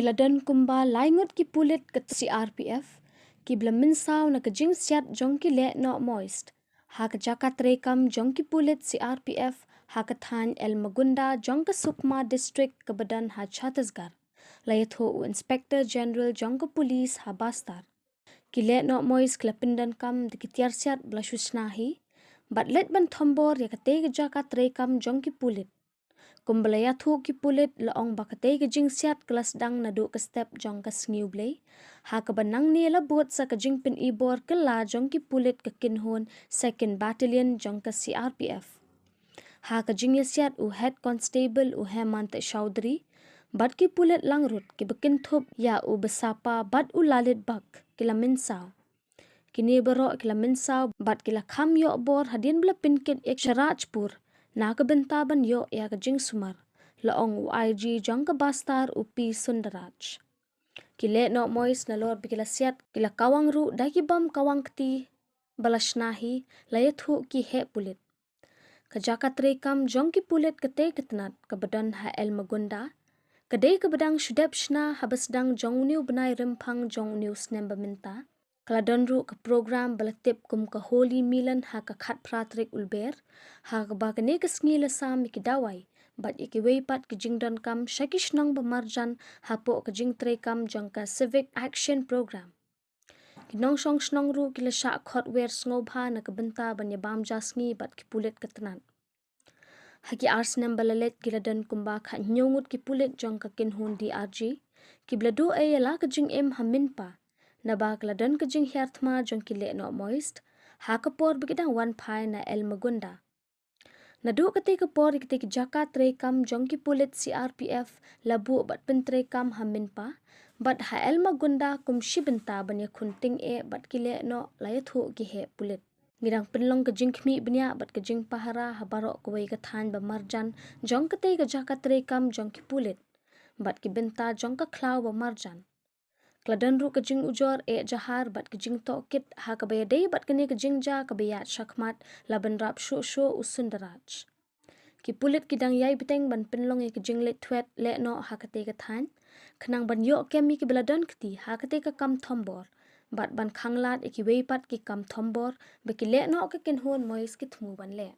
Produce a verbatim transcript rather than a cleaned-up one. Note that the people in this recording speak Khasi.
La don kumba lai ngut ki pulit ka C R P F kiba la mynsaw na ka jingsiat jong ki lehnoh Maoist ha ka jaka treikam jong ki pulit C R P F ha ka thaiñ Elmagunda jong ka Sukma District kaba don ha Chhattisgarh, la ïathuh u Inspector General jong ka Police ha Bastar. Ki lehnoh Maoist ki la pyndonkam da ki tiar siat ba la shu shna hi bad leit ban thombor ïa katei ka jaka treikam jong ki pulit. Kumba la ïathuh ki pulit, la ong ba katei ka jingsiat ka la sdang naduh ka step jong ka Sngi U Blei, ha kaba nangne la bud sa ka jingpynibor kylla jong ki pulit ka kynhun Second Battalion jong ka C R P F. Ha ka jingïasiat, u Head Constable u Hemant Chaudhary bad ki pulit langrut kiba kynthup ïa u Basapa bad u Lalit Bak ki la mynsaw. Kine baroh ki la mynsaw bad ki la kham ïoh bor hadien ba la pynkit ïa ka Shahrajpur na ka bynta ban ïoh ïa ka jingsumar, la ong u I G jong ka Bastar u P Sundaraj. Ki lehnoh Maoist nalor ba ki la siat ki la kawang ruh da ki bom kawang kti ba la shna hi, la ïathuh ki heh pulit. Ka jaka treikam jong ki pulit katei ka tnat kaba don ha Elmagunda ka dei kaba dang shu dep shna haba sdang jong une u bnai Rymphang jong une u snem ba mynta. Ka la don ruh ka program ba la tip kum ka Holi Milan ha ka khatphra tarik u Lber, ha kaba kane ka sngi la sam ïa ki dawai bad ïa kiwei pat ki jingdonkam sha ki shnong ba marjan hapoh ka jingtreikam jong ka Civic Action Program. Ki nongshong shnong ruh ki la shah khot wer sngewbha na ka bynta ban ïa bam ja sngi bad ki pulit ka tnat. Ha ki ar snem ba la leit ki la don kumba khathynñiew ngut ki pulit jong ka kynhun D R G kiba la duh ei ïa la ka jingim ha Minpa, naba ka la don ka jinghiar thma jong ki lehnoh Maoist ha ka por ba ki dang wan phai na Elmagunda. Naduh katei ka por ïa katei ka jaka treikam jong ki pulit C R P F la buh bad pyntreikam ha Minpa bad ha Elmagunda kum shi bynta ban ïakhun tyngeh bad ki lehnoh, la ïathuh ki heh pulit. Ngi dang pynlong ka jingkhmih bniah bad ka jingpahara ha baroh kawei ka thaiñ ba marjan jong katei ka jaka treikam jong ki pulit bad ki bynta jong ka khlaw ba marjan. Ka la don ruh ka jingujor eh jahar bad ka jingtohkit ha kaba ïadei bad kane ka jingjia kaba ïaid shakhmat, la bynrap shuh shuh u Sundaraj. Ki pulit ki dang ïai bteng ban pynlong ïa ka jingleit thwet lehnoh ha katei ka thaiñ, khnang ban ïoh kem ïa kiba la don kti ha katei ka kam thombor bad ban khanglad ïa kiwei pat ki kam thombor ba ki lehnoh ka kynhun Maoist ki thmu ban leh.